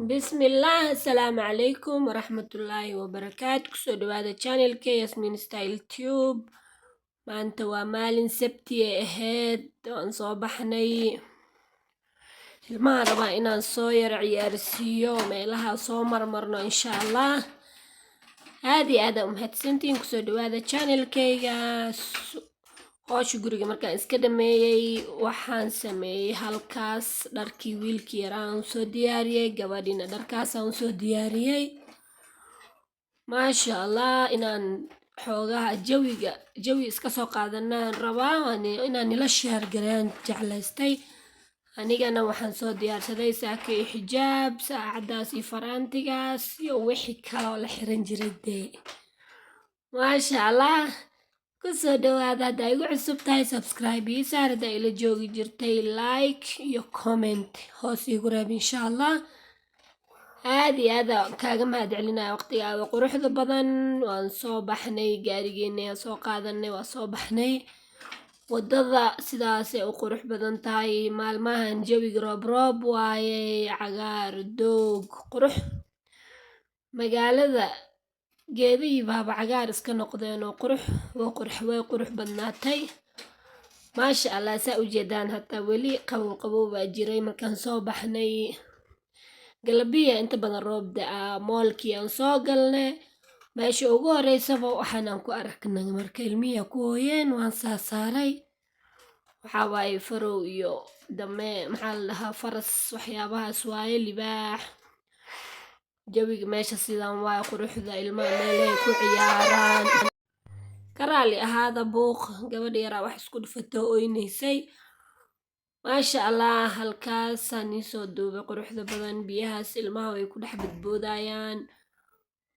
Bismillaah, asalaamu calaykum waraxmatullaahi wabarakaatu. Kusoo dhawaada channelka Yasmin Style Tube. Maanta waa maalin Sabti ay ahayd, waan soo baxnay. Ilmaha rabaa inaan soo yara ciyaarsiiyo, meelaha soo marmarno insha Allah. Aad iyo aad aa u mahadsantihiin. Kusoo dhawaada channelkayga. Howsha guriga markaan iska dhameeyey, waxaan sameeyey halkaas dharkii wiilkii yaraa aan soo diyaariyey, gabadhiina dharkaas aan soo diyaariyey. Maasha Allah, inaan xoogaha jawiga jawi iska soo qaadanaan rabaa, inaan nila share gareeyaan jeclaystay. Anigana waxaan soo diyaarsaday saaka iyo xijaab, saacadaas iyo faraantigaas iyo wixii kaloo la xiran jiray dee. Maasha Allah, kusoo dhawaada. Haddaa igu cusub tahay, subscribe ii saar. Haddaa ila joogi jirtay, like iyo comment hoos iigu reeb insha Allah. Aad iyo aad aan kaaga mahad celinaya waqtigaaga quruxda badan. Waan soo baxnay, gaarigeena ayaan soo qaadanay, waa soo baxnay. Wadada sidaasay u qurux badan tahay maalmahan. Jawiga roob roob waaye, cagaar, doog, qurux. Magaalada geedihii baaba cagaar iska noqdeen oo qurux waa qurux, way qurux badnaatay, maasha Allah. Saa ujeedaan, hataa weli qabow qabow baa jiray markaan soo baxnay. Galabiya inta badan roob da-aa. Mallkii aan soo galnay, meesha ugu horeysaba waxaanaan ku aragnay. Marka ilmihii ku hooyeen, waan saasaaray. Waxaa waaye farow iyo dame, maxaa la dhahaa, faras, waxyaabahaas waaye, libaax. Jawiga meesha sidaan waaye, quruxda ilmaha meelahay ku ciyaaraan. Ka raali ahaada buuq, gabadha yaraa wax isku dhufatoo oynaysay. Maasha Allah, halkaasaan iisoo duubay quruxda badan. Biyahaas ilmaha way ku dhex badboodayaan.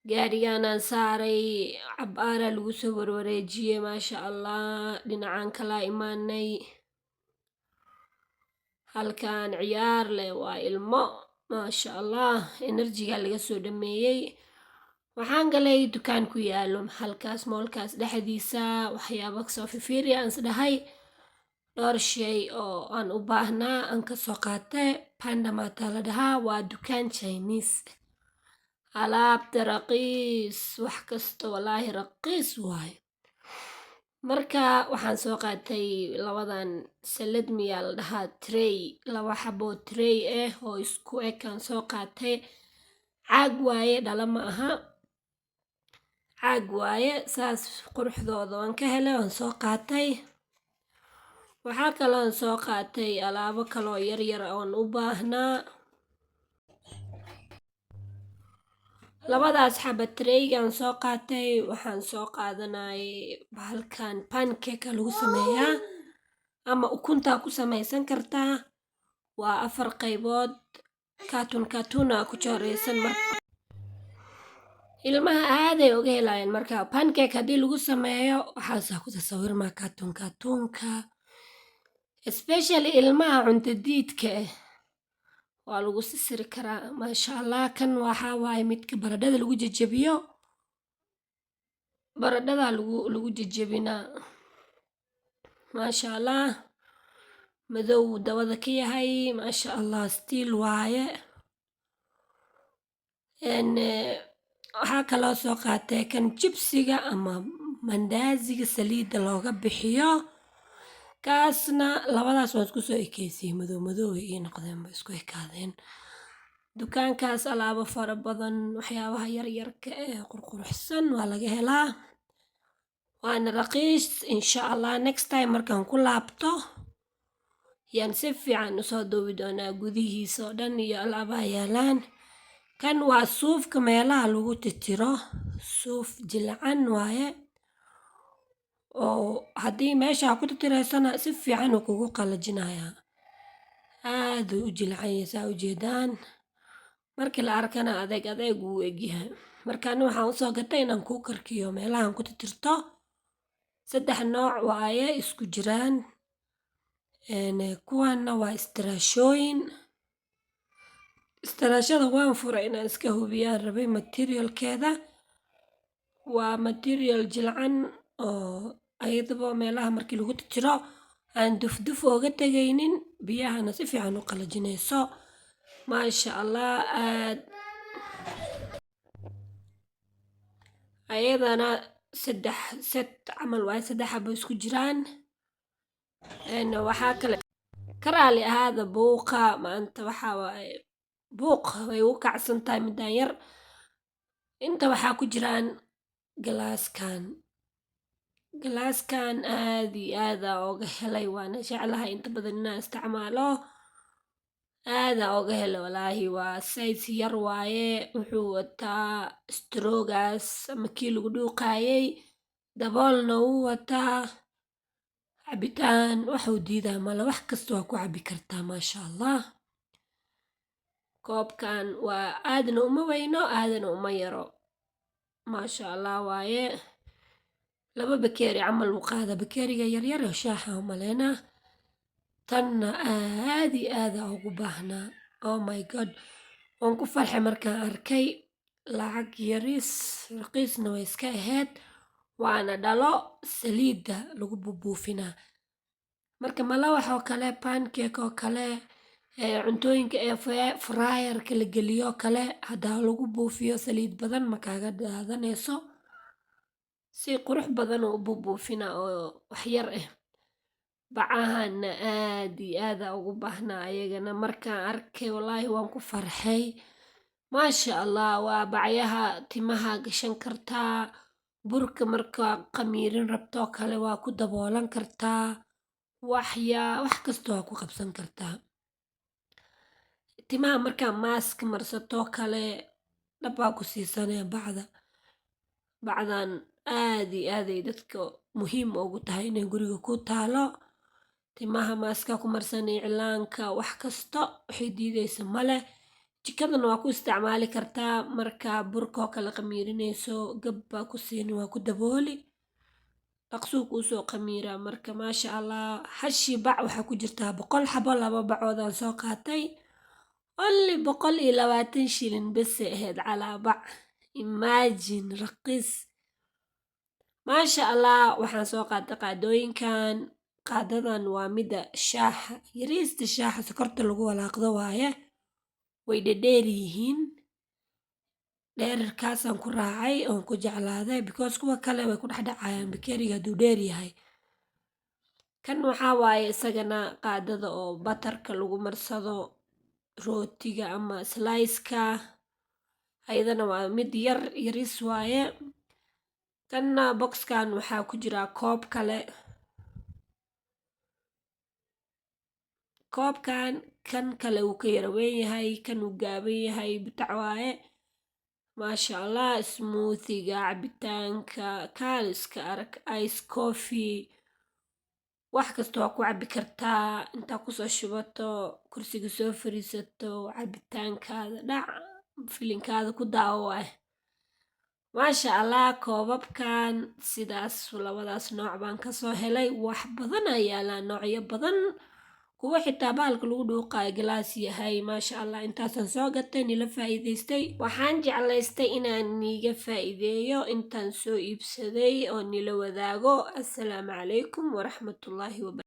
Gaarigaanaan saaray, cabaaraa lagu soo warwareejiyey, maasha Allah. Dhinacan kalaa imaanay, halkan ciyaar leh waa ilmo, maasha Allah, energyga laga soo dhameeyey. Waxaan galay dukaan ku yaalo halkaas mallkaas dhexdiisa, waxyaaba kasoo fifiiriya aan isdhahay. Dhowr shay oo aan u baahnaa aan kasoo qaatay. Pandamata la dhahaa, waa dukaan Chinese. Alaabta raqiis, wax kasta walaahi raqiis waaye. Marka waxaan soo qaatay labadan salad miyaa la dhahaa, tray, laba xabo tray ah oo isku eg aan soo qaatay. Caag waaye, dhala ma aha, caag waaye. Saas quruxdooda waan ka helay, waan soo qaatay. Waxaa kaloon soo qaatay alaabo kaloo yaryar oon u baahnaa. Labadaas xaba traygaan soo qaatay. Waxaan soo qaadanayay bahalkan pancake lagu sameeyaa ama ukuntaa ku samaysan kartaa. Waa afar qaybood, cartoon cartoona ku jooreysan. Marka ilmaha aaday uga helayaan. Marka pancake haddii lagu sameeyo, waxaasaa ku tasawirmaa cartoon cartoonka, especially ilmaha cunto diidka ah waa lagu sisiri karaa, maasha Allah. Kan waxaa waaye midka baradhada lagu jejebiyo, baradhada lagu jejebinaa, maasha Allah. Madow dabada ka yahay, maasha Allah, steel waaye. Waxaa kaloo soo qaatay kan jibsiga ama mandaaziga saliidda looga bixiyo. Kaasna labadaas waan isku soo ekeysiyey, madow madow ay ii noqdeen, ba isku ekaadeen. Dukaankaas alaabo fara badan, waxyaabaha yaryarka ee qurquruxsan waa laga helaa, waana raqiis. Insha Allah next time markaan ku laabto yaan si fiican usoo duubi doonaa gudihiisa oo dhan iyo alaabaha yaalaan. Kan waa suufka meelaha lagu titiro, suuf jilcan waaye oo haddii meesha ku titireysana si fiican uu kugu qalajinayaa. Aad uu u jilcan yahay, saa ujeedaan. Markii la arkana adeeg adeeg wuu egyahay. Marka ani waxaan usoo gatay inaan ku karkiyo meelahan ku titirto. Saddex nooc waaye, isku jiraan. Kuwanna waa istiraashooyin. Istiraashada waan furay inaan iska hubiyaan rabay materialkeeda. Waa material jilcan oo ayadaba meelaha markii lagu titiro aan dufduf ooga tegaynin, biyahana si fiican u qalajinayso. Maasha Allah, aad ayadana 3 set camal waaye, 3 xabo isku jiraan. Waxaa kale ka raali ahaada buuqa maanta, waxaa waaye buuq way ugu kacsan tahay midaan yar. Inta waxaa ku jiraan galaaskan. Galaaskan aad iyo aad aa ooga helay, waana jeclahay inta badan inaan isticmaalo. Aad aa ooga helay walaahi. Waa size yar waaye, wuxuu wataa strawgaas ama kii lagu dhuuqayay, daboolna wuu wataa. Cabitaan waxuu diidaa male, wax kasta waa ku cabi kartaa, maasha Allah. Koobkan waa aadna uma weyno, aadna uma yaro, maasha Allah waaye. 2 bakeeri camal wuu qaadaa, bakeeriga yaryar oo shaaxa u maleynaa. Tanna aad iyo aad aa ugu baahnaa. Oh my God, waan ku farxay markaan arkay. Lacag yaris raqiisna way iska ahayd, waana dhalo saliidda lagu buubuufinaa. Marka malawax oo kale, pancake oo kale, cuntooyinka ee fryerka la geliyo kale haddaa lagu buufiyo, saliid badan ma kaaga daadanayso. Si qurux badan oo u buubuufinaa oo wax yar ah. Bacahana aad iyo aad aa ugu baahnaa ayagana. Markaan arkay wallaahi waan ku farxay, maasha Allah. Waa bacyaha timaha gashan kartaa, burka markaa qamiirin rabtoo kale waa ku daboolan kartaa, waxyaa wax kasta waa ku qabsan kartaa. Timaha markaa mask marsatoo kale dhab baa ku siisanaya bacda. Bacdan aad iyo aad ay dadka muhiim ugu tahay inay guriga ku taalo. Timaha maaska ku marsanay, cilaanka, wax kasta waxay diideysa male. Jikadana waa ku isticmaali kartaa, markaa burkoo kale qamiirinayso gab baa ku siini, waa ku dabooli, dhaqsuu kuusoo qamiiraa. Marka maasha Allah, hashi bac waxaa ku jirtaa 100 xabo. 2 bacoodaan soo qaatay, only 120 shilin besay ahayd calaa bac. Imagine, raqiis, maasha Allah. Waxaan soo qaatay qaadooyinkan. Qaadadan waa mida shaaxa yariista, shaaxa sokorta lagu walaaqdo waaye. Way dhedheer yihiin, dheerarkaasaan ku raacay oon ku jeclaaday, because kuwa kale way ku dhexdhacayaan bakeeriga hadduu dheer yahay. Kan waxaa waaye isagana qaadada oo butterka lagu marsado rootiga ama sliceka, ayadana waa mid yar yaris waaye. Kanna boxkan waxaa ku jira koob kale. Koobkan kan kale wuu ka yara weyn yahay, kan wuu gaaban yahay, butac waaye, maasha Allah. Smoothiga, cabitaanka kaaliska arag, ice coffee, wax kasta waa ku cabi kartaa. Intaa kusoo shubato, kursiga soo fariisato, cabitaankaada dhac, filinkaada ku daawo waay, maasha Allah. Koobabkan sidaas labadaas nooc baan kasoo helay. Wax badan ayaa yaalaa, noocyo badan, kuwa xitaa bahalka lagu dhuuqaayo galaas yahay, maasha Allah. Intaasaan soo gatay, nila faa'iidaystay. Waxaan jeclaystay inaan niiga faa'iideeyo intaan soo iibsaday oo nila wadaago. Assalaamu calaykum waraxmatullaahi wabarakatu.